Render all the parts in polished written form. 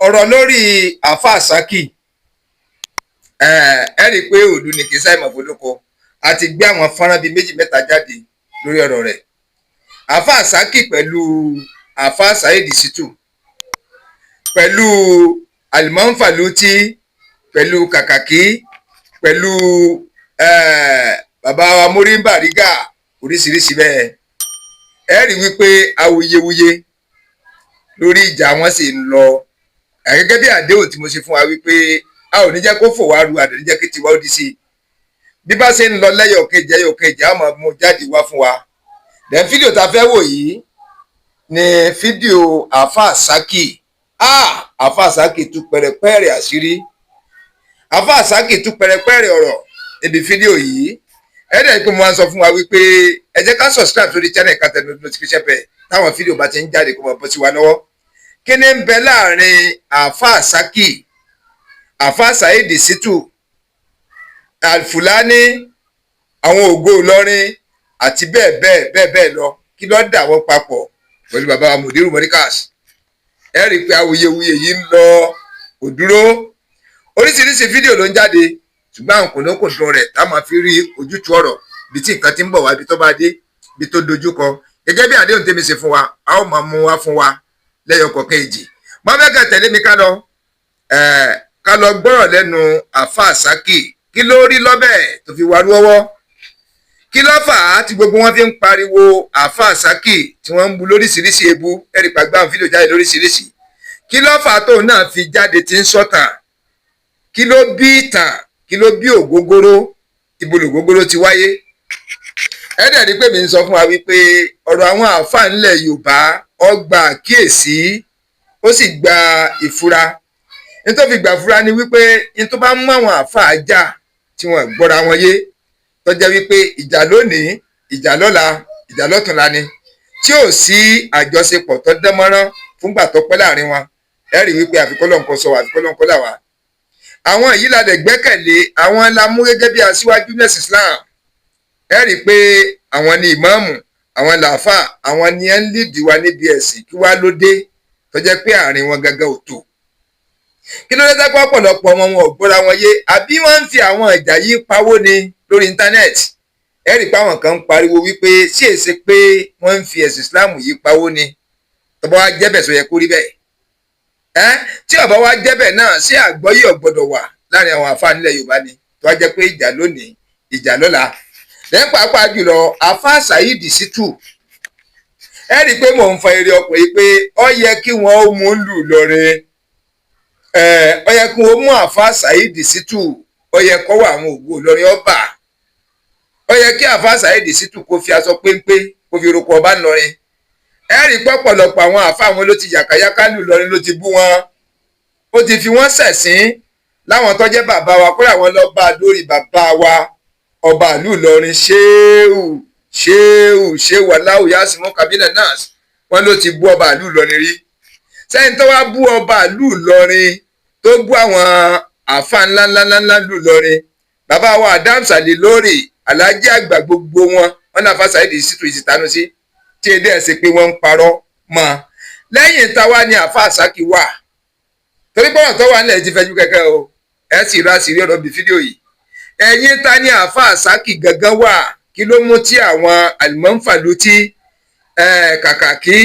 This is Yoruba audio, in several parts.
Ọ̀rọ̀ lórí Àáfàá Saki, ẹ rí i pé òdu ni kì í sáìmọ̀ fọlọ́kọ. A ti gbé àwọn fọ́nrán bíi méjì mẹ́ta jáde lórí ọ̀rọ̀ rẹ̀, Àáfàá Saki pẹ̀lú Àáfàá Saheed Shittu, pẹ̀lú Alimọ́nfàlùtì, pẹ̀lú Kàkàkí, pẹ̀lú bàbá wa Muri Bariga, oríṣiríṣi bẹ́ẹ̀. Ẹ rí wípé awuyewuye lórí ìjà wọn sì ń lọ gẹ́gẹ́ bí àdéhùn tí mo ṣe fún wa wípé a ò ní jẹ́ kó fò wá ru àdé ní jẹ́ kí tiwa ó di sí i. Bí bá ṣe ń lọ lẹ́yọ̀ kejì ẹyọ̀ kejì, a máa mú jáde wá fún wa. Then fídíò tá a fẹ́ wò yìí ni fídíò Àáfàá Saki. Àáfàá Saki tú pẹ̀rẹ̀pẹ̀rẹ̀ àṣírí, Àáfàá Saki tú pẹ̀rẹ̀pẹ̀rẹ̀ ọ̀rọ̀ níbi fídíò yìí. Ẹ dẹ̀ pé mo máa ń sọ fún wa wípé ẹ jẹ́ ká subscribe sórí channel, ká tẹ notification bell, táwọn fídíò bá ti ń jáde kó máa bọ́ sí wa lọ́wọ́. Kí ni ń bẹ láàrin Àáfàá Saki, Àáfàá Saheed Shittu, Alfulani, àwọn Ògo Ìlọrin àti bẹ́ẹ̀ bẹ́ẹ̀ bẹ́ẹ̀ bẹ́ẹ̀ lọ? Kí ló dà wọ́n papọ̀ pẹ̀lú bàbá wa Mudiru Morikas? Ẹ rí i pé awuyewuye yìí ń lọ, kò dúró. Oríṣiríṣi fídíò ló ń jáde, ṣùgbọ́n àwọn kùnúnkùndùn rẹ̀ tá máa fi rí ojútùú ọ̀rọ̀, ibi tí nǹkan ti ń bọ̀ wá, ibi tó bá dé, ibi tó dojú kọ. Gẹ́gẹ́ bí àdéhùn tèmi ṣe fún wa, a ó máa mú wá fún wa lẹ́yọ kọ̀ọ̀kan èjì. Mo fẹ́ kẹ́ tẹ̀lé mi ká lọ gbọ́rọ̀ lẹ́nu Àáfàá Saki. Kí ló rí lọ́bẹ̀ tó fi warú ọwọ́? Kí ló fà á tí gbogbo wọn fi ń pariwo Àáfàá Saki, tí wọ́n ń bu lóríṣiríṣi ebu? Ẹ̀rí pàgbà fídíò jáde lóríṣiríṣi. Kí ló fà á tóun náà fi jáde tí ń sọ̀tàn? Kí ló bí ìtàn? Kí ló bí ògógóró? Ibo lògógóró ti wáyé? Ẹ dẹ̀ rí pé mi ń sọ fún wa wípé ọ̀rọ̀ àwọn àáfàá ńlẹ̀ Yorùbá, ó gba àkíyèsí, ó sì gba ìfura. Nítorí fi gbà fura ni wípé ní tó bá mú àwọn àáfàá jà tí wọ́n gbọ́ra wọn yé, tó jẹ́ wípé ìjà lónìí, ìjà lọ́la, ìjà lọ́tùnla ni, tí ò sí àjọṣepọ̀ tó dán mọ́rán fúngbà tó pẹ́ láàrin wọn, ẹ rí wípé àfikọ́lọ́nkọ sọ, àfikọ́lọ́nkọ là wá. Àwọn yìí la dẹ̀ gbẹ́kẹ̀lé, àwọn la mú gẹ́gẹ́ bí aṣíwájú nẹ́sì Islam. Ẹ rí i pé àwọn ni ìmáàmù, àwọn làáfà, àwọn ni ẹ ń lídìí wa níbi ẹ̀sìn. Kí wá ló dé tó jẹ́ pé àárín wọn gangan ò tó? Kí ló dé tẹ́pọ̀ ọ̀pọ̀lọpọ̀ wọn wọn ò gbọ́ra wọn yé? Àbí wọ́n ń fi àwọn ìjà yìí pawó ni lórí íńtánẹ́ẹ̀tì? Ẹ rí i pé àwọn kan ń pariwo wípé sí èsì pé wọ́n ń fi ẹ̀sìn Islam yìí pawó ni. Tó bá wá jẹ́ bẹ́ẹ̀, sọ yẹ kó rí bẹ́ẹ̀ ẹ́? Tí ó bá wá jẹ́ bẹ́ẹ̀ náà, ṣé àgbọ́yé ò gbọ́dọ̀ wà láàrin àwọn àfáà nílẹ̀ Yorùbá ni, tó wá jẹ́ pé ìjà lónìí, ìjà lọ́la? Lẹ́yìn pàápàá jùlọ Àfáà Saheed Shittu, ẹ rí i pé mò ń fa eré ọkùnrin pé ó yẹ kí wọ́n ó mú lù lọ́rin. Ó yẹ kí wọ́n mú Àfáà Saheed Shittu, ó yẹ kọ́wọ́ àwọn Ògo Ìlọrin ọba. Ó yẹ kí Àfáà Saheed Shittu kó fi aṣọ péńpé kó fi roko ọba ńlọrin. Ẹ rí i pọ̀pọ̀lọpọ̀ àwọn àfáà wọn ló ti yàkàyàkà lù lọrin, ló ti bú wọn, ó ti fi wọ́n ṣẹ̀sín láwọn tó jẹ́ bàbá wa kó làwọn lọ bá a lórí bàbá wa ọba ìlú Ìlọrin, ṣéwù ṣéwù ṣéwù aláwù yásímù kabila nas. Wọn ló ti bú ọba ìlú Ìlọrin rí. Sẹ́yìn tó wá bú ọba ìlú Ìlọrin, tó bú àwọn àfa ńláńláńlá ìlú Ìlọrin, bàbá wa Adams Ali lórí aláàjì àgbà, gbogbo wọn wọn náà fa Saheed Shittu ìsìtánú sí tí edé ẹ̀ ṣe pé wọ́n ń parọ́ mọ́. Lẹ́yìn táwa ni Àfa Saki wà, torí pọ́nà tó wà nílẹ̀ ti fẹjú kẹ́kẹ́ o. Ẹ sì rà sí rí ọ̀rọ̀ bí fídíò yìí. Ẹ̀yìn ta ni Àfa Saki gangan wà? Kí ló mú tí àwọn Alimọ́nfàlùtì, Kàkàkí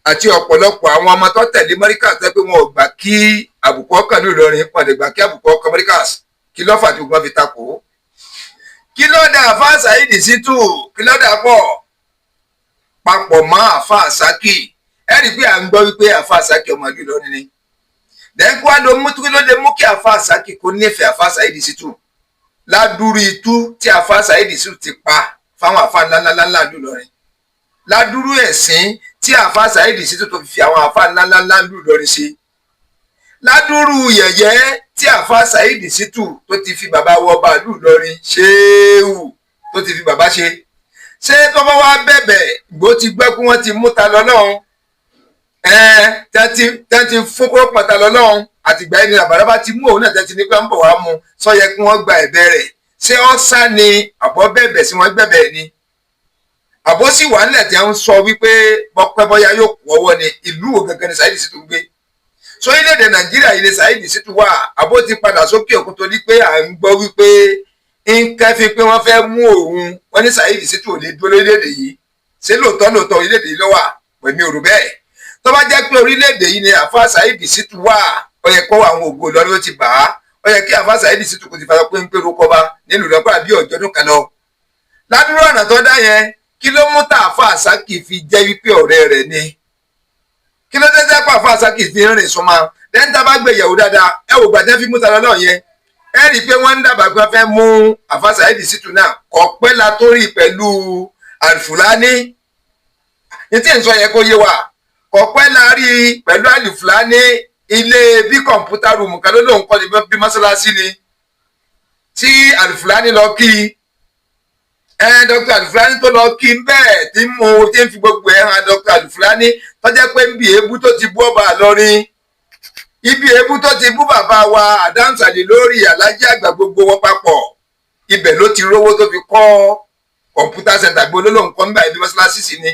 àti ọ̀pọ̀lọpọ̀ àwọn ọmọ tó tẹ̀lé Mọ́ríkàs tẹ́ pé wọn ò gbà kí àbùkù ọkàn ní Ìlọrin, wọn lè gbà kí àbùkù ọkàn Mọ́ríkàs? Kí ló fà tí gbogbo wọn fi takò ó? Kí ló dé Àfa Saheed Shittu? Kí ló dà pọ̀ papọ̀ mọ́ Àfa Saki? Ẹ rí i pé à ń gbọ́ wípé Àfa Saki ọmọ ìlú Ìlọrin ni. Dẹ́kun wá ló mú, kí ló lè mú kí Àfa Saki kó nífẹ̀ẹ́ Àfa Saheed Shittu ládùúrú itú tí Àfa Saheed Shittu ti pa fáwọn àfa ńláńláńlá ìlú Ìlọrin, ládùúrú ẹ̀sìn tí Àfa Saheed Shittu tó fi àwọn àfa ńláńláńlá ìlú Ìlọrin ṣe, ládùúrú yẹ̀yẹ́ tí Àfa Saheed Shittu tó ti fi bàbá wọ ọba ìlú Ìlọrin ṣéwù tó ti fi bàbá ṣe? Ṣé tó bá wá bẹ̀bẹ̀ gbó ti gbẹ́ kí wọ́n ti mú ta lọ́lọ́run tẹ́tí fún kúrọ́pọ̀ ta lọ́lọ́run, àtìgbà ẹni àbàrà bá ti mú òun náà, tẹ́tí nípa ń bọ̀ wá mú, sọ yẹ kí wọ́n gba ẹ̀bẹ̀ rẹ̀? Ṣé ọ́ sá ni àbọ̀ bẹ̀bẹ̀ sí wọ́n gbẹ̀bẹ̀ ni, àbọ̀ sì wà nílẹ̀ tí wọ́n ń sọ wípé bọ́pẹ́ bọ́yá yóò kú ọwọ́ ni? Ìlú wo gangan ni Saheed Shittu ń gbé? Sórílẹ̀-èdè Nàìjíríà yìí ni Saheed Shittu wà, àbó ti padà sókè òkun? Torí pé à ń gbọ́ wípé ń kẹ́fín pé wọ́n fẹ́ mú òun. Wọ́n ní Saheed Shittu ò lè dúró lórílẹ̀-èdè yìí. Ṣé lóòótọ́ lóòótọ́ orílẹ̀-èdè yìí ló wà? Pẹ̀mí òrò bẹ́ẹ̀. Tó bá jẹ́ pé orílẹ̀-èdè yìí ni àfa Saheed Shittu wà, ó yẹ kó àwọn ògo Ìlọrin ó ti bà á. Ó yẹ kí àfa Saheed Shittu kò ti fara pé ń pé orúkọ bá nílùú lọ́pàá bí ọ̀jọ́dún kan lọ. Ládùúrò ọ̀nà tó dá yẹn, kí ló mú tá àfa Àsákì fi jẹ́ wípé ọ̀rẹ́ rẹ̀ ni? Kí ló dé jẹ́ pé àfa Àsákì fi ń rìn súnmọ́? Lẹ́yìn tá a bá gbé ìyàwó dáadáa, ẹ wò gbàjẹ́ fi mú ta lọ́lọ́ yẹn, ẹ rí i pé wọ́n ń dábàá pé wọ́n fẹ́ mú àfa Saheed Shittu náà. Kọ̀ pẹ́ la tó rí pẹ̀lú Àlùfùlání ní tí n sọ yẹ kó yé wa. Kọ̀ pẹ́ la rí pẹ̀lú Àlùfùlání, ilé bí computer room kan ló lóun kọ́ ni bí mọ́sálásí ni tí Àlùfùlání lọ kí ẹ. Dr. Alufulani tó lọ kí n bẹ́ẹ̀ tí mo ti ń fi gbogbo ẹ̀ hàn. Dr. Alufulani tó jẹ́ pé ń bi èébú tó ti bú ọba Ìlọrin, ibi èébú tó ti bú bàbá wa Adams lórí alájí àgbà, gbogbo wọn papọ̀, ibẹ̀ ló ti rówó tó fi kọ́ computer center gbé olólùn kọ́ nígbà ibi mọ́ṣáláṣí sí ni.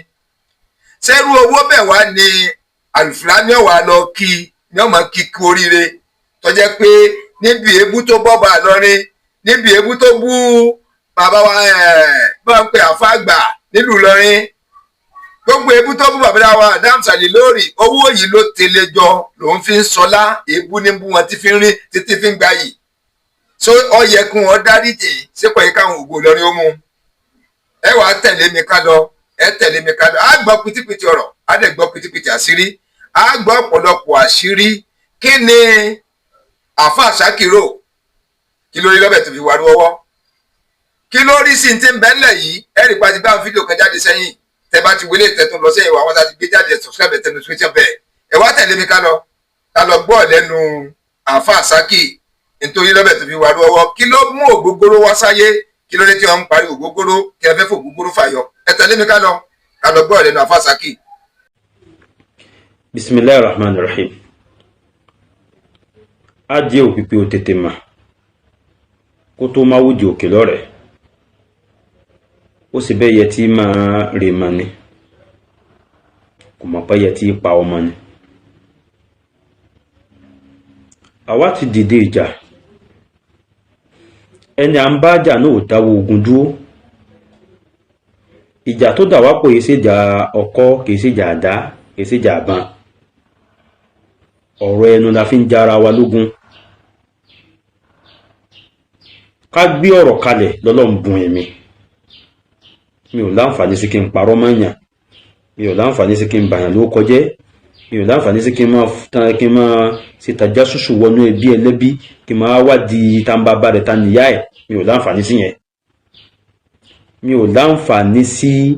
Sẹ́rú owó bẹ̀ wá ní Alufulani ọ̀wà lọ kí ní ọmọ kíkú oríire, tó jẹ́ pé níbi èébú tó bọ́ba Ìlọrin, níbi èébú tó bú bàbá wa bá ń pe àfa àgbà nílùú Ìlọrin, gbogbo èébú tó bú bàbá wa Adams lórí, owó yìí ló tẹ̀lé jọ lòun fi ń sọlá. Èébú ní bú wọn tí fi ń rí títí fi ń gbà yìí. So ó yẹ kí wọn dáríjì? Sípò yìí káwọn ògo Ìlọrin ó mú ẹ wàá tẹ̀lé mi ká lọ. Ẹ tẹ̀lé mi ká lọ, á gbọ́ pitipiti ọ̀rọ̀, á dẹ̀ gbọ́ pitipiti àṣírí, á gbọ́ ọ̀pọ̀lọpọ̀ àṣírí. Kí ni àfa Àṣàkìrò, kí lórí lọ́bẹ̀ tó fi wà lọ́wọ́? Kí ló rí sí ti ń bẹ́ ńlẹ̀ yìí? Ẹ rí pàtí báwọn fídíò kan jáde sẹ́yìn. Tẹ bá ti wọlé tẹ tún lọ sẹ́yìn wà wọ́n ti gbé jáde. Subscribe, tẹ notification bẹ́ẹ̀. Ẹ wá tẹ̀lé mi ká lọ, ká lọ gbọ́ lẹ́nu àfa Àṣàkì nítorí lọ́bẹ̀ tó fi wà lọ́wọ́. Kí ló mú ògógóró wá sáyé? Kí ló dé tí wọ́n ń parí ògógóró? Kí ẹ fẹ́ fò ògógóró fàyọ? Ẹ tẹ̀lé mi ká lọ, ká lọ gbọ́ lẹ́nu àfa Àṣàkì. Bisimilahi Rahman Rahim. Adìẹ òpìpì ò tètè mà kó tó má wùdí òkè lọ́rẹ̀ẹ́, ó sì bẹ́ẹ̀ yẹ tí máa rè mà ní kò mọ̀ pé yẹ tí pa ọmọ ni. Àwa ti dìde ìjà, ẹni à ń bá jà náà ò dáwọ́ ogun dúró. Ìjà tó dà wá pọ̀ yìí ṣèjà ọkọ́, kìí ṣèjà àdá, kìí ṣèjà àbọn. Ọ̀rọ̀ ẹnu la fi ń jára wa lógun. Ká gbé ọ̀rọ̀ kalẹ̀ lọ́lọ́run bùn ẹ̀mí mi ò láǹfààní sí kí n parọ́ mọ́ yàn, mi ò láǹfààní sí kí n bàyàn ló kọjẹ́, mi ò láǹfààní sí kí n máa tán, kí n máa ṣe tàjásùsù wọnú ẹbí ẹlẹ́bí, kí n máa wádìí tá n bàbá rẹ̀, ta nìyá ẹ̀. Mi ò láǹfààní sí yẹn. Mi ò láǹfààní sí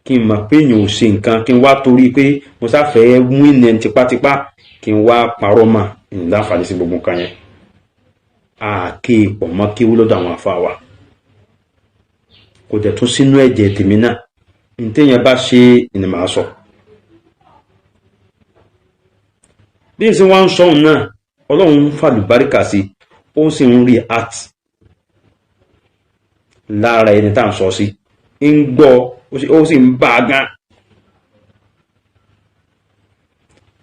kí n mọ̀ pé èèyàn ò ṣe nǹkan, kí n wá torí pé mo sáfẹ́ wíìnì ẹni tipátipá, kí n wá parọ́ mọ́. Mi ò láǹfààní sí gbogbo nǹkan yẹn. Àáké pọ̀ mọ́ kéwú lọ́dọ̀ àwọn àfa wa, kò dẹ̀ tún sínú ẹ̀jẹ̀ tèmi náà. Ní téèyàn bá ṣe ni màá sọ. Bí n ṣe wá ń sọ̀hún náà, Ọlọ́run ń fàlùbáríkà sí, ó sì ń rí art lára ẹni tá à ń sọ sí, ń gbọ́, ó sì ń bá a gan.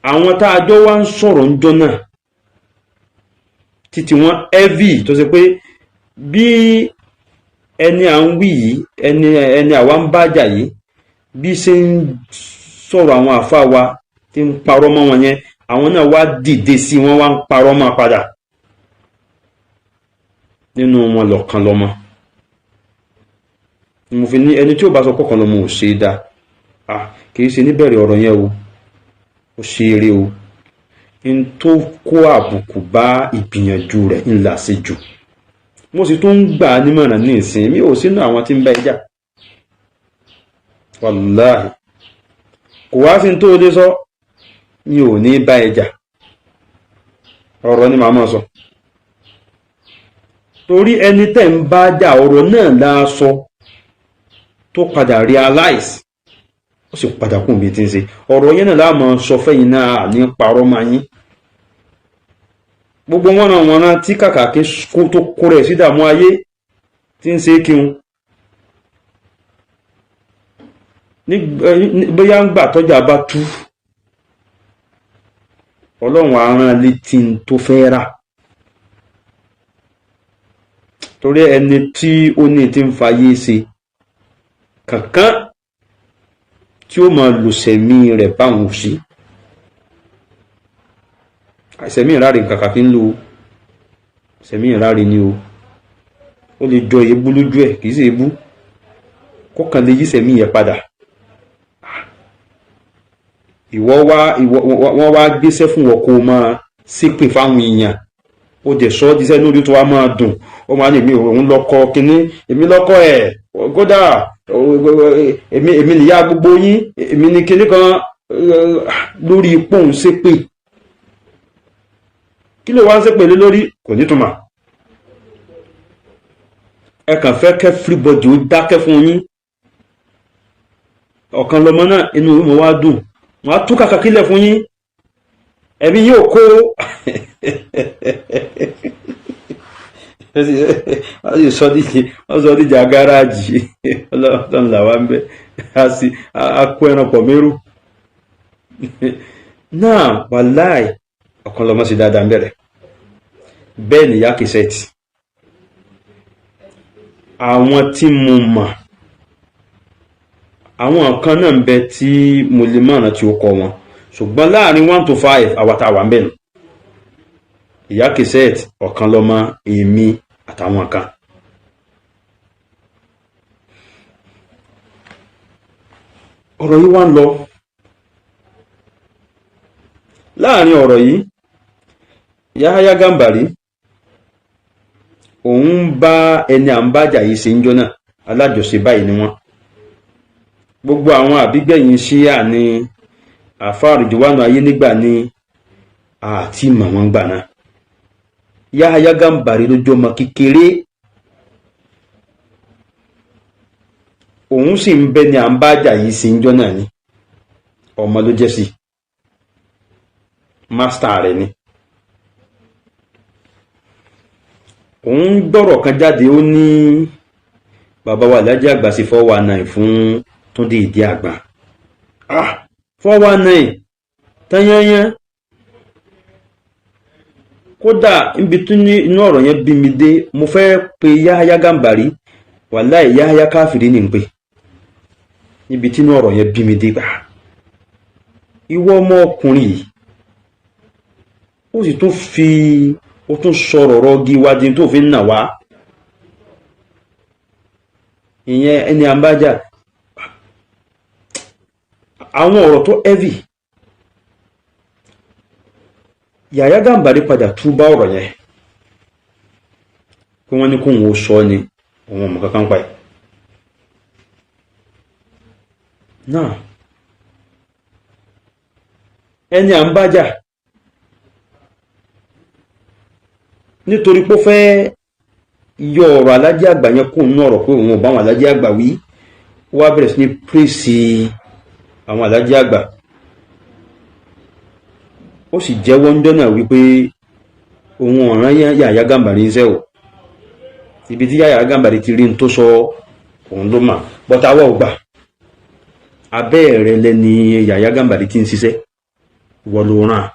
Àwọn tá a jọ wá ń sọ̀rọ̀ ń jọ náà títí wọn heavy, tó ṣe pé bí ẹni à ń wí yìí, ẹni àwa ń bájà yìí, bí ṣe ń sọ̀rọ̀ àwọn àfa wa tí ń parọ́ mọ́ wọn yẹn, àwọn náà wá dìde sí wọn, wá ń parọ́ mọ́ padà. Nínú wọn lọ̀kan lọ́mọ mo fi ní ẹni tí ó bá sọ kọ̀kan lọ́mọ ò ṣe é dá. Kì í ṣe níbẹ̀rẹ̀ ọ̀rọ̀ yẹn o, ó ṣe eré o. N tó kó àbùkù bá ìgbìyànjú rẹ̀ ńlá sí jù, mo sì tún ń gbà á nímọ̀ràn ní ìsìn. Mi ò sínú àwọn tí ń bá ẹ jà, wàláhì, kò wá sí tó lè sọ, mi ò ní bá ẹ jà. Ọ̀rọ̀ ni màá máa sọ, torí ẹni tẹ́ ń bá jà, ọ̀rọ̀ náà la sọ tó padà realize, ó sì padà kún bí ti ń ṣe. Ọ̀rọ̀ yẹn náà la máa sọ fẹ́yìn náà, ní parọ́ máa yín. Gbogbo wọn náà wọn náà tí kàkà kí tó kó rẹ̀ sí ìdààmú ayé tí ń ṣe kí n bóyá ń gbà tọ́jà bá tú. Ọlọ́run á rán létí n tó fẹ́ rà, torí ẹni tí ó ní ti ń fayé ṣe kankan tí ó máa lòsẹ̀mí rẹ̀ báwọn ò sí àìsẹ̀mí ìráre kàkà fi ń lo sẹ̀mí ìráre ni o. Ó lè jọ èébú lójú ẹ̀, kì í ṣe èébú, kọ́kàn lè yí sẹ̀mí yẹn padà. Ìwọ wá, ìwọ wọ́n wá gbéṣẹ́ fún wọn kó o máa ṣépè fáwọn èèyàn, ó dẹ̀ sọ ọ́ díṣẹ́ lórí tó wá máa dùn. Ó máa ní èmi òun lọ́kọ kínní, èmi lọ́kọ ẹ̀, kódà èmi nìyá gbogbo yín, èmi ní kinní kan lórí ipò òun ṣépè. Kí ló wá ń ṣépè lé lórí? Kò nítumọ̀. Ẹ kàn fẹ́ kẹ́ everybody ó dákẹ́ fún yín. Ọ̀kan lọmọ náà, inú ìmọ̀ wá dùn, wọ́n á tú kàkà kílẹ̀ fún yín, ẹ̀mí yóò kó. Wọ́n sì sọ díje, wọ́n sọ díje agáràjì. Ọlọ́run làwa ń bẹ, a sì a kó ẹran pọ̀ mérò náà. Wàláì, ọ̀kan lọmọ sí dáadáa ń bẹ̀rẹ̀ bẹ́ẹ̀ ni ìyá kìsẹ́ẹ̀tì. Àwọn tí mo mọ̀, àwọn kan náà ń bẹ tí mo lè mọ̀ràn tí ó kọ wọn, ṣùgbọ́n láàrin 1 to 5, àwa tá a wà ń bẹ̀ nù: ìyá kìsẹ́ẹ̀tì, ọ̀kan lọ́mọ, èmi àtàwọn kan. Ọ̀rọ̀ yìí wá ń lọ. Láàrin ọ̀rọ̀ yìí, Yahaya Gambari òun ń bá ẹni à ń bájà yìí ṣe ń jọ náà, alájọṣe báyìí ni wọ́n. Gbogbo àwọn àbígbẹ̀yìn ṣíà ni àfáà Rìdíwánù ayé nígbà ní àti ìmọ̀ wọn gbà náà. Yahaya Gambari lójú ọmọ kékeré, òun sì ń bẹ ní à ń bájà yìí ṣe ń jọ náà ni, ọmọ ló jẹ́ sí mástà rẹ̀ ni. Òun gbọ́rọ̀ kan jáde, ó ní bàbá wa Alhaji Àgbà sí 419 fún Túndé Ìdí Àgbà. 419 tányányán. Kódà níbi tó ní inú ọ̀rọ̀ yẹn bí mi dé, mo fẹ́ pe Yahaya Gambari, wàláì Yahaya káfìrí ní pé níbi tí inú ọ̀rọ̀ yẹn bí mi dé gbà. Ìwọ ọmọkùnrin yìí, ó sì tún fi ó tún sọ̀rọ̀ rọ́gí wájú tó fi ń nà wá, ìyẹn ẹni àǹbájà. Àwọn ọ̀rọ̀ tó heavy, Yahaya Gambari padà túbá ọ̀rọ̀ yẹn pé wọ́n ní kóun ó sọ ni, òun ọmọ kankan pa ẹ̀ náà. Ẹni à ń bájà nítorí pé ó fẹ́ yọ ọ̀rọ̀ Alhaji Àgbà yẹn kó nínú ọ̀rọ̀ pé òun ò bá àwọn Alhaji Àgbà wí, ó wá bẹ̀rẹ̀ sí ní pèsè àwọn Alhaji Àgbà. Ó sì jẹ́wọ́ ńjọ́ náà wípé òun ọ̀ràn Yahaya Gambari ń sẹ́ o. Ibi tí Yahaya Gambari ti rí n tó sọ, òun ló mà bọ́tà wọ́ ò gbà. Abẹ́ rẹ lẹ́ni Yahaya Gambari ti ń ṣiṣẹ́, wọ́n ló ràn án.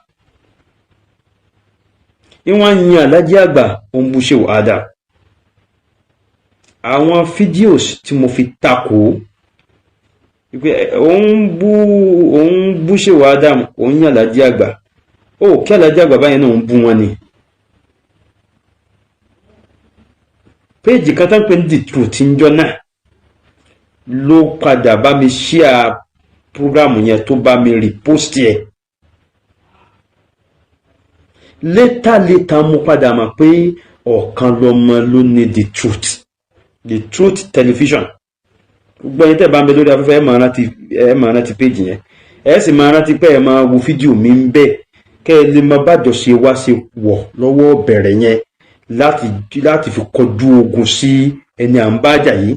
Ìwọ̀n yin Alhaji Àgbà, ó ń bú Shehu Adam. Àwọn fídíòs tí mo fi takò wípé òun bú Shehu Adam, òun yin Alhaji Àgbà, ó kí Alhaji Àgbà báyìí náà ń bú wọn ni. Péèjì kan tó ń pè ní The Truth ń jọ náà ló padà bá mi ṣíà prógrámù yẹn, tó bá mi rìpóstì ẹ̀. Létà létà mo padà mọ̀ pé ọ̀kan lọ́mọ ló ní The Truth, The Truth Television. Gbogbo ẹni tẹ́ bá ń bẹ lórí afẹ́fẹ́, ẹ máa rántí péjì yẹn, ẹ sì máa rántí pé ẹ máa wo fídíò mi ń bẹ, kẹ́ ẹ lè mọ bájọ ṣe wá ṣe wọ̀ lọ́wọ́ bẹ̀rẹ̀ yẹn láti fi kọjú ogun sí ẹni à ń bájà yìí.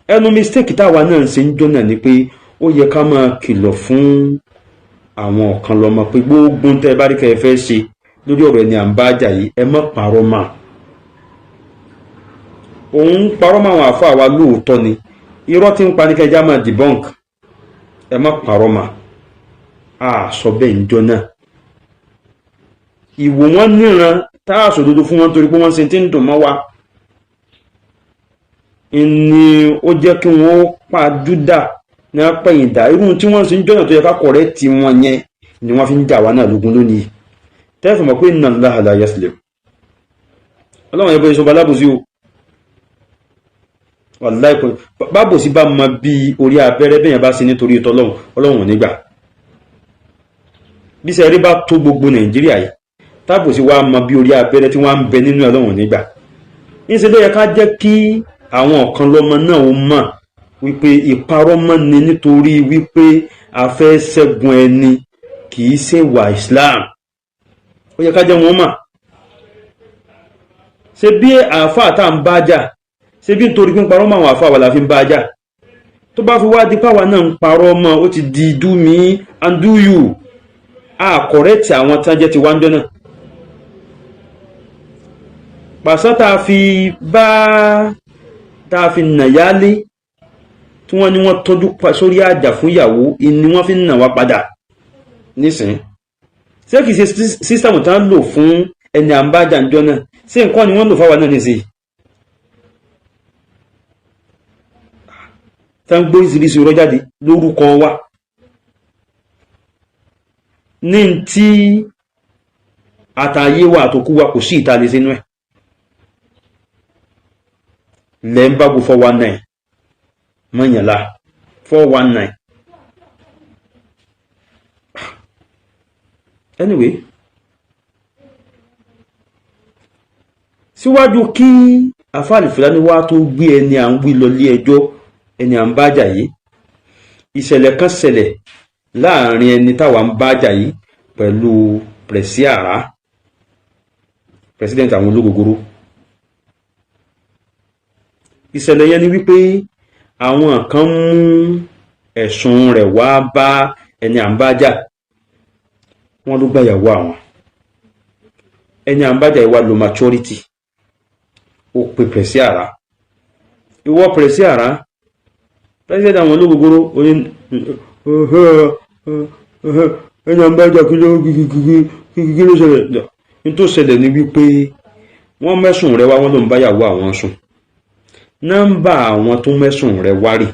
Ẹnu mistake táwa náà ń ṣe ń jọ́nà ni pé ó yẹ ká máa kìlọ̀ fún àwọn ọ̀kan lọ́mọ pé gbogbo tẹ́ ẹ bá rí kẹ́ ẹ fẹ́ ṣe lórí ọ̀rọ̀ ẹni à ń bájà yìí, ẹ má parọ́ mọ́. Òun parọ́ mọ́ àwọn àáfàá wa lóòótọ́ ni, irọ́ tí ń pa ní kẹjá máa debunk, ẹ má parọ́ mọ́. A sọ bẹ́ẹ̀ níjọ́ náà. Ìwò wọn níran tá a sòdodo fún wọn torí pé wọ́n ṣe tí ń dùn mọ́ wa ni ó jẹ́ kí wọ́n pa Júdà ní apẹ̀yìndà. Irú tí wọ́n sì ń jọ́nà tó yẹ ká kọ̀rẹ́ tí wọ́n yẹn ni wọ́n fi ń jà wá náà lógun lónìí. Tẹ́fù mọ̀ pé inna Allaha la yaslim, ọlọ́run ẹ̀bọ̀ ìṣọba alábòsí o. Wàláì, bábòsí bá mọ bí orí abẹ́rẹ́ bẹ́yẹn bá sí nítorí ìtọ́lọ́run, Ọlọ́run ò ní gbà. Bí sẹ́rí bá tó gbogbo Nàìjíríà yìí, tábòsí wá mọ bí orí abẹ́rẹ́ tí wọ́n ń bẹ nínú, Ọlọ́run ò ní gbà. Níṣẹ́ ló yẹ ká jẹ́ kí àwọn ọ̀kan lọ́mọ náà ó mọ̀ wípé ìparọ́ mọ́ ni nítorí wípé a fẹ́ ṣẹ́gun ẹni kì í ṣe wà Islam. Ó yẹ ká jẹ́ wọn mọ̀. Ṣe bí àáfàá tá à ń bá jà, ṣe bí nítorí pé ń parọ́ mọ́ àwọn àáfàá wa la fi ń bá jà, tó bá fi wá di páwa náà ń parọ́ mọ́, ó ti di do me and do you. A correct àwọn tán jẹ́ ti wáńjọ́ náà. Pàṣán tá a fi bá tá a fi nà yálé tí wọ́n ní wọ́n tọ́jú sórí àjà fún ìyàwó ni wọ́n fi ń nà wá padà nísìn. Ṣé kìí ṣe system tá ń lò fún ẹni à ń bá jàǹjọ́ náà, ṣé nǹkan ni wọ́n lò fáwa náà nísìn tá ń gbóríṣiríṣi irọ́ jáde lórúkọ wa ní tí àtàyé wa àtòkú wa kò sí ìta lè sínú ẹ̀ lẹ́ ń bá gbó 419 mọ̀nyànlá 419. Anyway, síwájú kí àfáàlì Fúlàní wá tó gbé ẹni à ń wí lọ lé ẹjọ́, ẹni à ń bá jà yìí, ìṣẹ̀lẹ̀ kan ṣẹlẹ̀ láàrin ẹni táwa ń bá jà yìí pẹ̀lú Pẹ̀sí Àrá, president àwọn ológogoro. Ìṣẹ̀lẹ̀ yẹn ni wípé àwọn kan mú ẹ̀sùn rẹ̀ wá bá ẹni à ń bá jà, wọ́n ló gbàyàwó àwọn. Ẹni à ń bá jà yìí wá lo maturity, ó pe Pẹ̀sí Àrá. Ìwọ Pẹ̀sí Àrá, president àwọn ológogoro, oní ẹni à ń bá jà, kí ló ṣẹlẹ̀? Ní tó ṣẹlẹ̀ ni wípé wọ́n mẹ́sùn rẹ̀ wá, wọ́n ló ń báyàwó àwọn sùn. Nọ́mbà àwọn tó mẹ́sùn rẹ̀ wá rè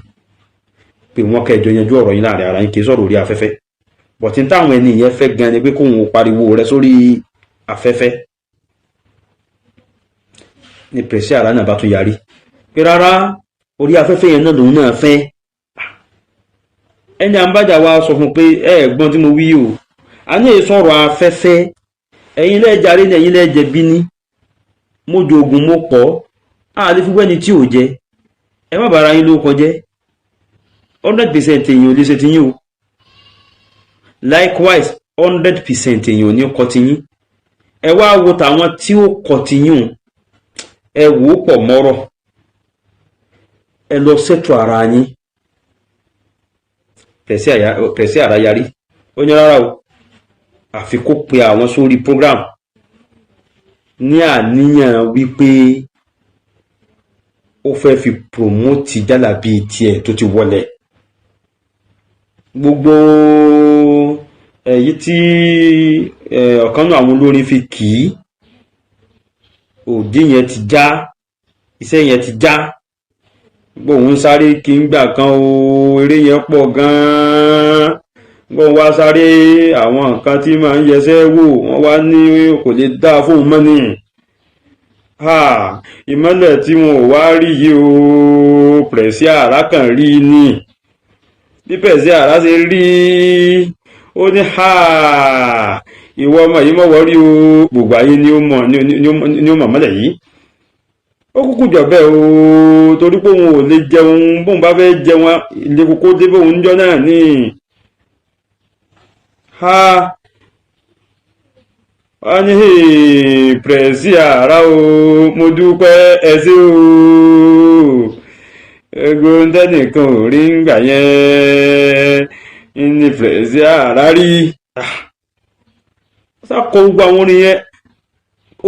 pé wọ́n kẹjọ yanjú ọ̀rọ̀ yín láàrin ara yín, kì í sọ̀rọ̀ orí afẹ́fẹ́. Bọ̀tí táwọn ẹni yẹn fẹ́ gan ni pé kóun ò pariwo rẹ̀ sórí afẹ́fẹ́. Ní Pẹ̀sí Àrá náà bá tún yarí pé rárá, orí afẹ́fẹ́ yẹn náà lòun náà fẹ́. Ẹni à ń bájà wa sọ fún pé ẹ gbọ́n tí mo wí o, a ní ìsọ̀rọ̀ afẹ́fẹ́, ẹ̀yin lẹ́jàre ní ẹ̀yin lẹ́jẹ̀bi ní, mo jòògùn mo pọ̀ á lè fi wẹ́ni tí ò jẹ, ẹ má bàa yín ló kọjẹ́. 100% èèyàn ò lè ṣe tiyín o. Likewise, 100% èèyàn ò ní kọ tiyín. Ẹ wá wo tàwọn tí ó kọ tiyín o, ẹ wò ó pọ̀ mọ́rọ̀, ẹ lọ ṣètò ara yín. Pẹ̀sí Àrá yarí, ó ní rárá o, àfi kó pe àwọn sórí program ní àníyàn wípé ó fẹ́ fi promote jálàbí tiẹ̀ tó ti wọlé. Gbogbo èyí tí ọ̀kan náà àwọn olórin fi kì í, òdí yẹn ti já, iṣẹ́ yẹn ti já. Gbóhùn sáré kí n gbà kan o, eré yẹn pọ̀ gan-an. Gbóhùn wá sáré àwọn nǹkan tí máa ń yẹsẹ́ wò, wọ́n wá ní kò lè dá fóun mọ́ ni. Ìmọ́lẹ̀ tí wọn ò wá rí yìí o, Pẹ̀sí Àrá kàn rí ni. Bí Pẹ̀sí Àrá ṣe rí, ó ní ìwọ ọmọ yìí mọ̀wọ́ rí o, gbogbo ayé ni ó mọ̀ mọ́lẹ̀ yìí. Ó kúkú jọ bẹ́ẹ̀ o, torí pé òun ò lè jẹun, bóun bá fẹ́ jẹun ilé kókó dé bóun jọ náà ní. Wọ́n ní Pẹ̀sí Àrá o, mo dúpẹ́, ẹ ṣé o, egbò tẹ́nìkan ò rí ngbà yẹn ní Pẹ̀sí Àrá rí. Sákọ gbogbo àwọn orin yẹn,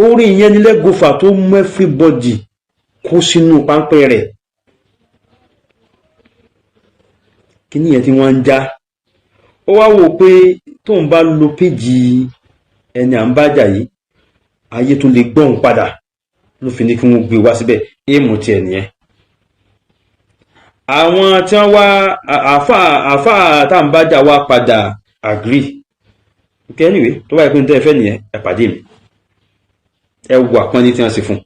orin yẹn ní lẹ́gọ̀fà tó mú everybody kó sínú páńpẹ́ rẹ̀. Kíní yẹn tí wọ́n ń já, Ó wá wò pé tóun bá lo péjì ẹni à ń bá jà yìí, ayé tún lè gbọ́n padà, ló fi ní kí wọ́n gbé wá síbẹ̀. Éèmù tiẹ̀ nìyẹn. Àwọn tí wọ́n wá àáfà tá à ń bá jà wá padà agree. Okay, anyway, tó bá yẹ pé ní tẹ́ ẹ fẹ́ nìyẹn, ẹ pàdé mi. Ẹ wù àpọ́nlé tí wọ́n ṣe fún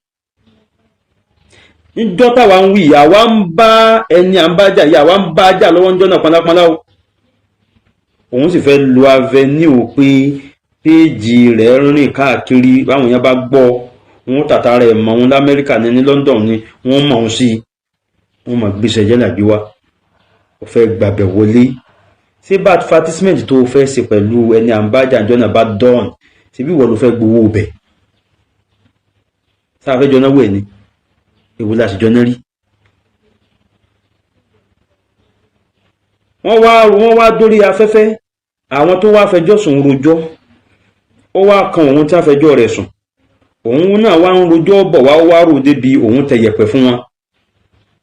un níjọ́ táwa ń wí. Àwa ń bá ẹni à ń bá jà yìí, àwa ń bá jà lọ́wọ́ níjọ́ náà pọnlápọnlá o. Òun sì fẹ́ lo avenue pé péèjì rẹ̀ rìn káàkiri, báwọn èèyàn bá gbọ́ wọn tàtà rẹ̀ mọ̀ wọn lamẹ́ríkà ní London ni wọ́n mọ̀ ọ́n sí, wọ́n mọ̀ gbèsè jẹ́làbí wá. Ó fẹ́ gbàbẹ̀ wọlé. Ṣé bá advertisement tó o fẹ́ ṣe pẹ̀lú ẹni à ń bá jà níjọ́ náà bá dán, ṣebí ìwọ ló fẹ́ gbowó bẹ̀? Sáà fẹ́ jọ náwó ẹ̀ ni, èwo la sì jọ náà rí? Wọ́n wá dórí afẹ́fẹ́. Àwọn tó wá fẹjọ́ sùn rojọ́, ó wá kan òun tí wọ́n fẹjọ́ rẹ̀ sùn, òun náà wá ń rojọ́ bọ̀ wá, wá rò débi òun tẹ yẹ̀pẹ̀ fún wọn.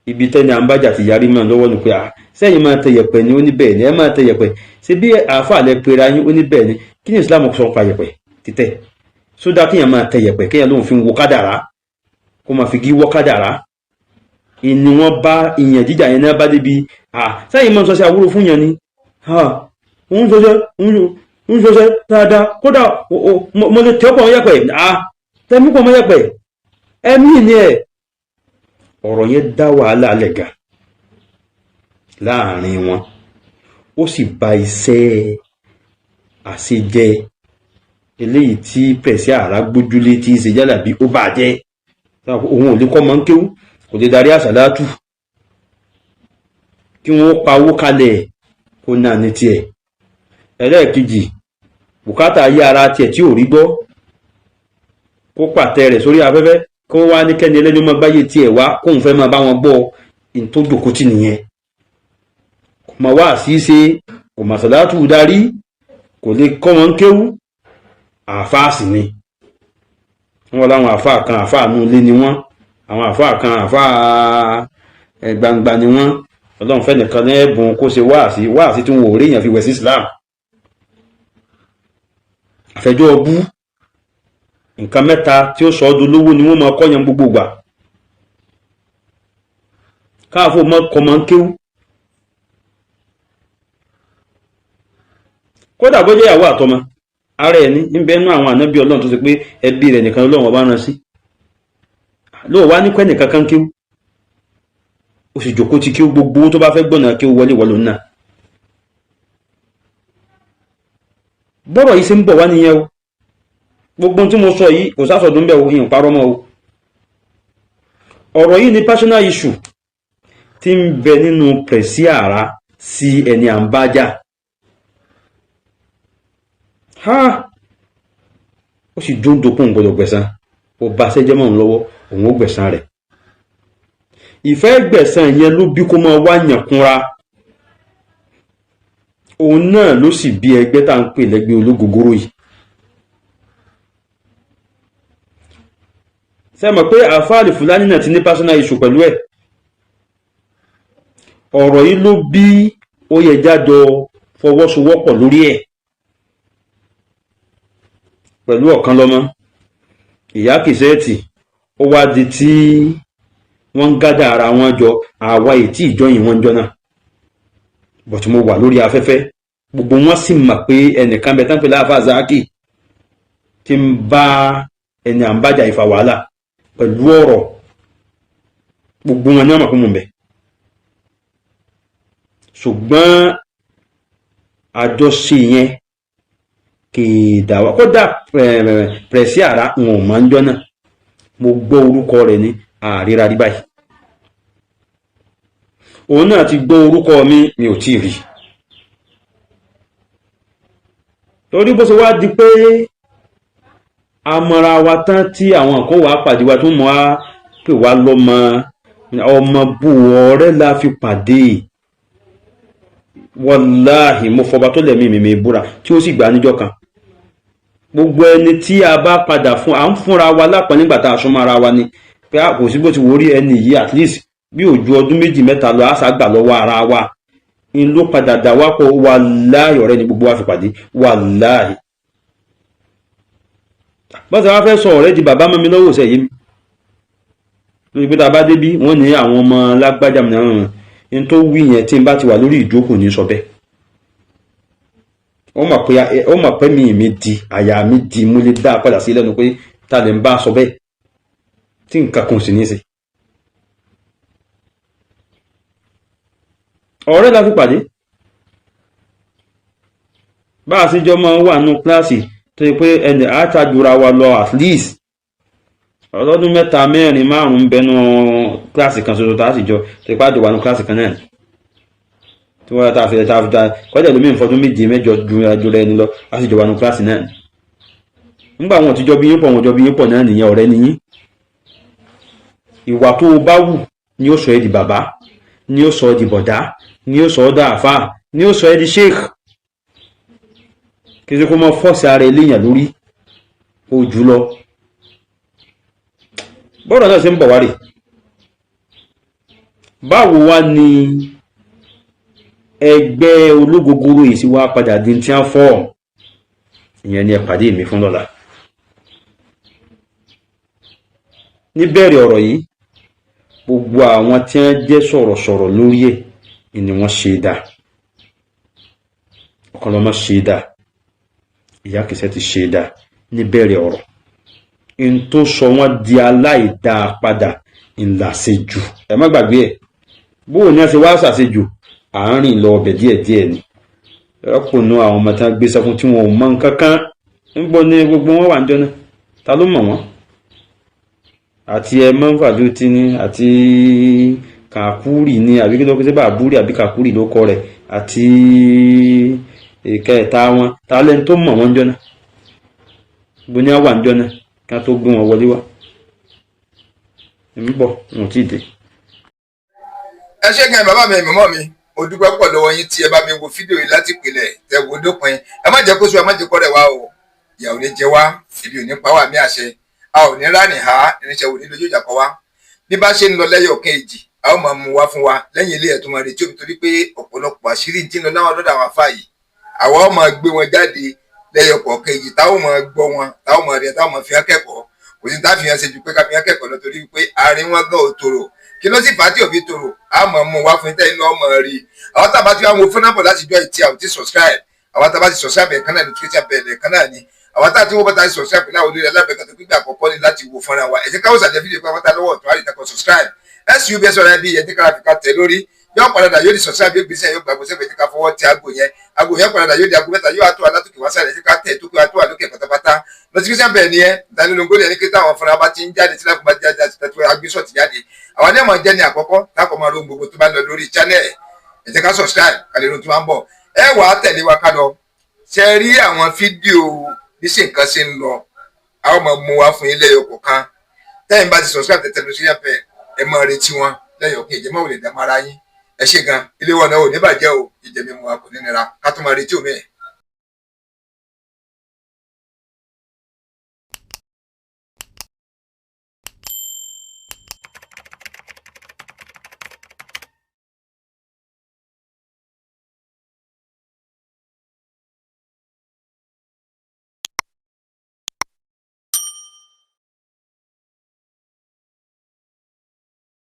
Ibi tẹ́ni à ń bájà ti yarí mọ́ lọ́wọ́ ni pé, à sẹ́yìn máa tẹ yẹ̀pẹ̀ ni? Ó ní bẹ́ẹ̀ ni. Ẹ máa tẹ yẹ̀pẹ̀ ṣé bí àáfàá lẹ pera yín? Ó ní bẹ́ẹ̀ ni. Kí ni Islam sọ pa yẹ̀pẹ̀ títẹ̀? Sódà kéèyàn máa tẹ yẹ̀pẹ̀, kéèyàn lóun fi ń wo kádàrá, kó máa fi gí wọ́ kádàrá ìní. Wọn bá ìyàn jíjà yẹn náà bá débi, à sẹ́yìn máa ń sọ sí àwúrò fún yẹn ni ń sọsẹ́, ń sọsẹ́ dáadáa. Kódà mo lè tẹ́ ọ̀pọ̀ mọ́ yẹ̀pẹ̀, à tẹ́mí pọ̀ mọ́ yẹ̀pẹ̀ ẹ̀mí ni ẹ̀. Ọ̀rọ̀ yẹn dá wàhálà lẹ̀ gan láàrin wọn, ó sì ba iṣẹ́ àṣejẹ eléyìí tí pẹ̀sí àrà gbójúlé tí í ṣe jálàbí, ó bàjẹ́. Òun ò lè kọ́ mọ́ ń kéwú, kò lè darí àṣàlátù, kí wọ́n pawó kalẹ̀ kó náà ní tiẹ̀. Ẹlẹ́ẹ̀kejì, bùkátà ayé ara tiẹ̀ tí ò rí gbọ́, kó pàtẹ rẹ̀ sórí afẹ́fẹ́, kó wá ní kẹ́ni ẹlẹ́ni máa báyé tiẹ̀ wá, kóun fẹ́ máa bá wọn gbọ́. Tó jòkó tì nìyẹn. Kò máa wá àṣìṣe, kò mà sàlátù darí, kò lè kọ́ wọn kéwú. Àáfàá sì ni wọ́n láwọn àáfàá kan, àáfàá nù ilé ni wọ́n, àwọn àáfàá kan, àáfàá gbangba ni wọ́n. Ọlọ́run fẹ́ nìkan ní ẹ̀bùn kó ṣe wáàsí, wáàsí tí wọn ò rí èèyàn fi wẹ̀ sí Islam. Àfẹjọ́ ọbú, nǹkan mẹ́ta tí ó sọ ọ́ dolówó ni wọ́n máa kọ́yan gbogbo gbà. Káàfó mọ́ kọ́ máa ń kéwú, kódà bó jẹ́ ìyàwó àtọmọ ara ẹ̀ ní níbẹ̀ nú àwọn ànábì Ọlọ́run tó ṣe pé ẹbí rẹ̀ nìkan Ọlọ́run ọba rán sí lóò wá ní kẹ́nìkan kan kéwú, ó sì jòkó ti kéwú, gbogbo tó bá fẹ́ gbọ̀nà kéwú wọlé wọlé náà. Bọ́rọ̀ yìí ṣe ń bọ̀ wá nìyẹn o. Gbogbo tí mo sọ yìí, kò sásọdún bẹ́ẹ̀ o, ìyẹn parọ́ mọ́ o. Ọ̀rọ̀ yìí ni personal issue tí ń bẹ nínú pẹ̀sí àrá sí ẹni à ń bá jà. Ha, ó sì dúndùnkún gbọdọ̀ gbẹ̀san, ó bá sẹ́jẹ́ mọ́ òun lọ́wọ́, òun ó gbẹ̀san rẹ̀. Ìfẹ́ gbẹ̀san yẹn ló bí kó máa wá yàn kúnra. Òun náà ló sì bí ẹgbẹ́ tá à ń pè lẹ́gbẹ́ ológogoro yìí. Ṣé mọ̀ pé àfáàlì Fúlàní náà ti ní personal issue pẹ̀lú ẹ̀? Ọ̀rọ̀ yìí ló bí ó yẹ jájọ fọwọ́sowọ́pọ̀ lórí ẹ̀ pẹ̀lú ọ̀kan lọ́mọ ìyá kìsẹ́ẹ̀tì. Ó wá di tí wọ́n ń gádà ara wọn jọ. Àwa ètí ìjọyìn wọn jọ náà, but mo wà lórí afẹ́fẹ́, gbogbo wọn sì mọ̀ pé ẹnìkan bẹ tán pé láàfáà Zaki tí ń bá ẹni à ń bájà ìfà wàhálà pẹ̀lú ọ̀rọ̀. Gbogbo wọn ní ọmọ fún mọ̀ bẹ̀, ṣùgbọ́n àjọṣe yẹn kì í dà wá. Kódà pẹ̀sí àrà wọn ò máa ń jọ náà. Mo gbọ́ orúkọ rẹ̀ ní àríra rí báyìí, òun náà ti gbọ́ orúkọ mi, mi ò tí ì rí. Torí bó ṣe wá di pé amọ̀ra wa tán, tí àwọn kan wàá pàdé wa tó mọ̀ á pè wá lọ́mọ ọmọ bú, ọ̀rẹ́ la fi pàdé. Wàláhì, mo fọba tó lẹ̀mí mi búra tí ó sì gbà níjọ́ kan. Gbogbo ẹni tí a bá padà fún, à ń fúnra wa lápọn nígbà tá a súnmọ́ ara wa ni pé kò sí bó ti wò rí ẹni yìí, at least bí ò ju ọdún méjì mẹ́ta lọ, àṣà gbà lọ́wọ́ ara wa. Ń ló padà dà wá pọ̀. Wàláhì, ọ̀rẹ́ ni gbogbo wa fi pàdé, wàláhì. Bọ́sẹ̀ wá fẹ́ sọ ọ̀rẹ́ di bàbá mọ́ mi lọ́wọ́ ọ̀sẹ̀ yìí mi lórí pé tá a bá débí, wọ́n ní àwọn ọmọ lágbájá mi náà ní tó wí yẹn. Tí n bá ti wà lórí ìjókòó ní sọ bẹ́ẹ̀, ó mọ̀ pé mi di àyà mi di mo lè dá a padà sí lẹ́nu pé ta lè ń bá sọ bẹ́ẹ̀ tí nǹkan kan sì ní í ṣe. Ọ̀rẹ́ la fi pàdé, bá a sì jọ máa ń wà nínú kíláàsì tó yẹ pé ẹnì àtàjùra wa lọ, at least ọlọ́dún 3, 4, 5 bẹnu kíláàsì kan ṣoṣo tá a sì jọ tó yẹ pé àjọ wà nínú kíláàsì kan náà tí wọ́n ta fi ta fi ta kọjá lómi ìfọdún 7, 8 ju rẹ ni lọ, a sì jọ wà nínú kíláàsì náà. Nígbà wọn ti jọ bí yín pọ̀, wọn jọ bí yín pọ̀ náà nìyẹn, ọ̀rẹ́ nìyín. Ìwà tó o bá wù ni ó sọ ẹ́ di bàbá, ni ó sọ ẹ́ di bọ̀dá, ni ó sọ ọ́ dá àfáà, ni ó sọ ẹ́ di sheikh. Kí ṣe kó mọ fọ́ọ̀sì ara eléyàn lórí ó jù lọ. Bọ́ọ̀rọ̀ náà ṣe ń bọ̀ wá rè. Báwo wá ni ẹgbẹ́ ológogoro yìí sì wá padà di tí wọ́n fọ́? Ìyẹn ni ẹ pàdé mi fún lọ́la. Níbẹ̀rẹ̀ ọ̀rọ̀ yìí, gbogbo àwọn tí wọ́n jẹ́ sọ̀rọ̀sọ̀rọ̀ lórí ẹ̀ ni wọ́n ṣe dá. Ọ̀kanlọ́mọ ṣe dá, Ìyá Kìsẹ́ ti ṣe dá níbẹ̀rẹ̀ ọ̀rọ̀. N tó sọ wọ́n di aláìdáa padà ńlá ṣe jù. Ẹ má gbàgbé ẹ̀. Bóò ní a ṣe wá ṣàṣejù, à ń rìn lọ ọbẹ̀ díẹ̀díẹ̀ ni. Ẹ̀kùnú àwọn ọmọ tí wọ́n gbé sẹ́kún tí wọn ò mọ nǹkan kan ń gbọ́ ní gbogbo wọn wà ń jọ́nà. Ta ló mọ̀ wọ́n? Àti ẹ mọ́fàdútì ni, àti kàkúrì ni, àbí kí ló ṣe bá àbúrì àbí kàkúrì ló kọ rẹ̀, àti ìkẹta wọn. Ta lẹ́ni tó mọ̀ wọ́n jọ́nà? Gbogbo ní wà ń jọ́nà kí wọ́n tó gbé wọn wọlé wá. Ń bọ̀, wọn ò tí ì dé. Ẹ ṣé gan, bàbá mi, màmá mi, mo dúpẹ́ pọ̀ lọ́wọ́ yín tí ẹ bá mi wo fídíò yìí láti ìpìlẹ̀ tẹ wo dópin. Ẹ má jẹ́ kó sú, ẹ má jẹ́ kó rẹ̀ wá o. Ìyà ò ní jẹ wá, ebi ò ní pa wá mí àṣẹ. A ò ní ránì há, irinṣẹ́ ò ní lójú ìjà kọ wá. Bí bá ṣe ń lọ lẹ́yọ̀ kejì, a ó máa mú wá fún wa lẹ́yìn ilé ẹ̀ tó máa retí omi, torí pé ọ̀pọ̀lọpọ̀ àṣírí tí ń lọ láwọn lọ́dọ̀ àwọn afá yìí, àwa ó máa gbé wọn jáde lẹ́yọ̀ kọ̀ọ̀kejì, táwọn máa gbọ́ wọn, táwọn máa rí, táwọn máa fi hàn kẹ́kọ̀ọ́. Kò sí tá fi hàn ṣe ju pé ká fi hàn kẹ́kọ̀ọ́ lọ, torí pé àárín wọn gan ò tòrò. Kí ló sì fà á tí òbí tòrò? A máa mú wá fún tẹ́yìn náà máa rí. Àwọn tá a bá ti wá wo fúnnábọ̀ láti jọ ìtì àwọn tí subscribe, àwọn tá a bá ti subscribe ẹ̀kan náà ní Twitter bẹ́ẹ̀ ẹ̀kan náà ni. Àwọn tá a ti wọ́n bá ta subscribe láwọn olórí alábẹ́ẹ̀kan tó gbígbà àkọ́kọ́ ni láti wo fúnra wa. Ẹ jẹ́ ká wọ́n ṣàjẹ́ fídíò pátá lọ́wọ́ ọ̀tún àrítakọ̀ subscribe subs ọ̀rẹ́ bí ẹ jẹ́ ká fi ká tẹ̀ lórí yóò padà yóò di subscribe, yóò gbèsè, yóò gbàgbọ́ sẹ́gbẹ̀ẹ́. Ká fọwọ́ tẹ aago yẹn, aago yẹn padà yóò di aago 3, yóò àtọ́ alátòkè wá sáré ká tẹ̀ tó kí wá tó wà lókè pátápátá. Notification bẹ́ẹ̀ ni ẹ ìdánilógó ní ẹni kí táwọn fúnra bá ti ń jáde tí láti bá jáde àti tẹ̀tù agbésọ̀tì jáde, àwọn ní ọmọ jẹ́ ní àkọ́kọ́ tákọ̀ máa ro gbogbo tó bá lọ lórí channel. Ẹ jẹ́ ká subscribe ká lè ro tó máa ń bọ̀. Ẹ wà á tẹ̀lé wa ká lọ ṣe rí àwọn fídíò bí ṣe nǹkan ṣe ń lọ, àwọn máa mú wa fún yín lẹ́yọ̀ kọ̀ọ̀kan. Tẹ́yìn bá ti subscribe, tẹ̀tẹ̀ notification bell, ẹ máa retí wọn lẹ́yọ̀ kejì. Ẹ má wò lè dààmú ara yín. Ẹ ṣé gan, ilé wa náà ò ní bàjẹ́ o. Ìjẹ̀mí mu wa kò ní nira ká tó máa retí omi ẹ̀.